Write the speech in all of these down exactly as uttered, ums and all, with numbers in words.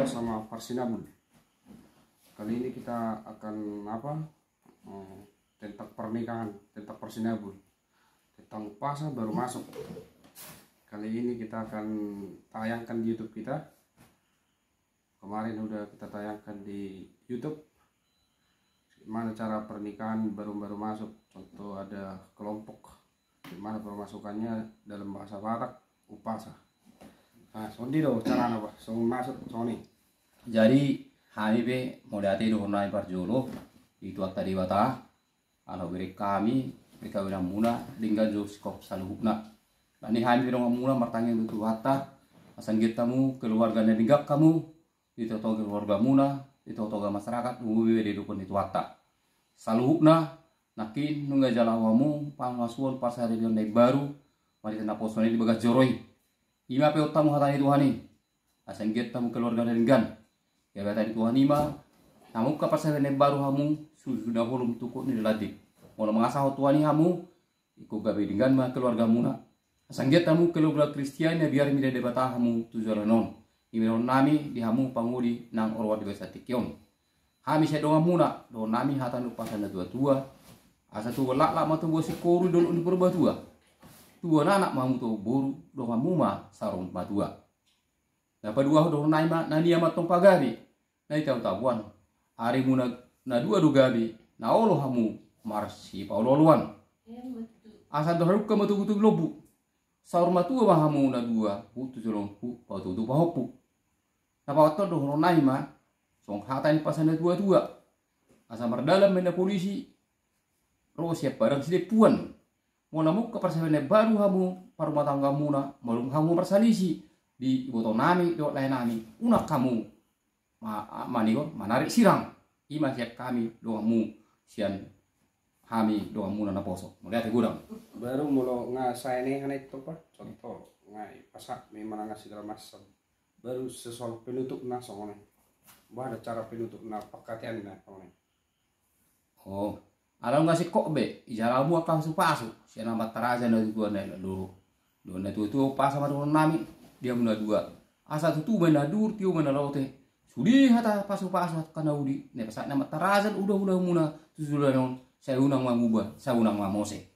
Sama parsinabul. Kali ini kita akan apa? Eh, tentang pernikahan, tentang parsinabul, tentang umpasa baru masuk. Kali ini kita akan tayangkan di YouTube kita. Kemarin udah kita tayangkan di YouTube. Gimana cara pernikahan baru-baru masuk? Contoh ada kelompok. Gimana pemasukannya dalam bahasa Batak? Umpasa. Nah, songon dia do carana bah, songon masuk, songon ini. Jadi, hami pe mauliate do hona parjolo di Tuhanta Debata. Ala hubereng hami perkawinanmuna denggan jo singkop saluhutna. Alani hami pe donganmuna martangiang tu Tuhanta, asa anggiat hamu keluarga na denggan hamu, di totoga keluargamuna, di totoga masyarakat, umum be di dohot ni Tuhanta. Saluhutna, nangkin nunga jala hamu pamasuon parsaripeon na imbaru, marhite naposo na i di bagas joro i. Ima pe hot hamu hata ni Tuhan i. Asa anggiat hamu keluarga na denggan. Ia beta di Tuhan i ma, na mungka parsaripeon na imbaru hamu, susu na holom tungkot ni landi. Molo mangasahon Tuhan i hamu, ingkon gabe denggan ma keluargamuna. Asa anggiat hamu keluarga Kristian na biar mida Debata hamu tu joloan on. Ima dohononnami di hamu pangoli nang ro di bagasan tingki on. Hami sian donganmuna, dohononnami hata ni umpasa na tua-tua. Asa tubuan laklak ma tubuan singkoru di dolok ni Purbatua. Tubuan anak ma hamu tubuan boru, donganmu ma saur matua. Na paduahon dohononnami ma na nian ma tong pagabe, na di tabu-tabuan. Arimuna na dua do gabe, na olo hamu marsipaolo-oloan. Asa andor hadungka ma togu-togu lombu. Saur matua ma hamu na dua, huhut tu joloan, huhut patutu pahompu. Na paopathon dohononnami ma, songon hata ni umpasa na tua-tua. Asa mardalan ma inna polisi, ro sian padang sidempuan. Molo mungka parsaripeon na imbaru hamu, parrumatanggaonmuna, molo hamu marsalisi, di ibotonami dohot laenami, unang hamu ma-, manigor, manarik sirang. Ima sian hami donganmu, sian hami donganmuna naposo. Mauliate godang. Baru molo nga sae ne hana itu apa? Contoh, nga pasak me manang segala macam. Baru sesuai penutupna songon i. Bah, ada cara penutupna panghataianna songon i. Oh, ala nunga singkop be, ijalo hamu angka pasu-pasu sian amanta raja na tuatua na i, do na tua-tua umpasa ma dohononnami di hamu na dua. Asa tutu ma na dur, tio ma na lote. Sude hata pasu-pasu, hata na uli na pasahat ni amanta raja, hula-hulamuna tu joloan on, sai unang ma muba, sai unang ma mose.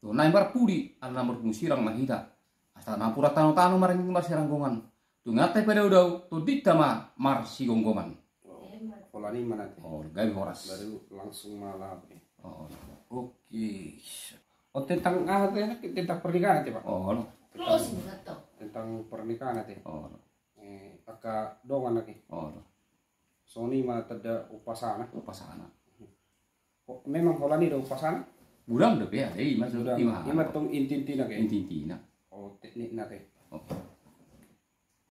Dohononnami marpudi, ala na marpungu sirang ma hita. Asa napuran tano-tano maranggi marsiranggongan. Dunganta i padao-dao, tondinta ma marsigomgoman. Oh, holan i ma na te. Oh, gabe horas. Baru langsung ma laho. Oh. Oke. Oh, tentang aha te, tentang pernikahan te, Pak? Oh, no. Tentang, tentang pernikahan te. Oh, no. Eh, angka dongan ate. Oh, no. Songon i ma tanda umpasana. Umpasana. Oh, memang holan i do umpasana? Godang dope, ada i ma. Godang. Ima. Ima tong inti-intina ke? Inti-intina. Oh, teknikna ke? Oh.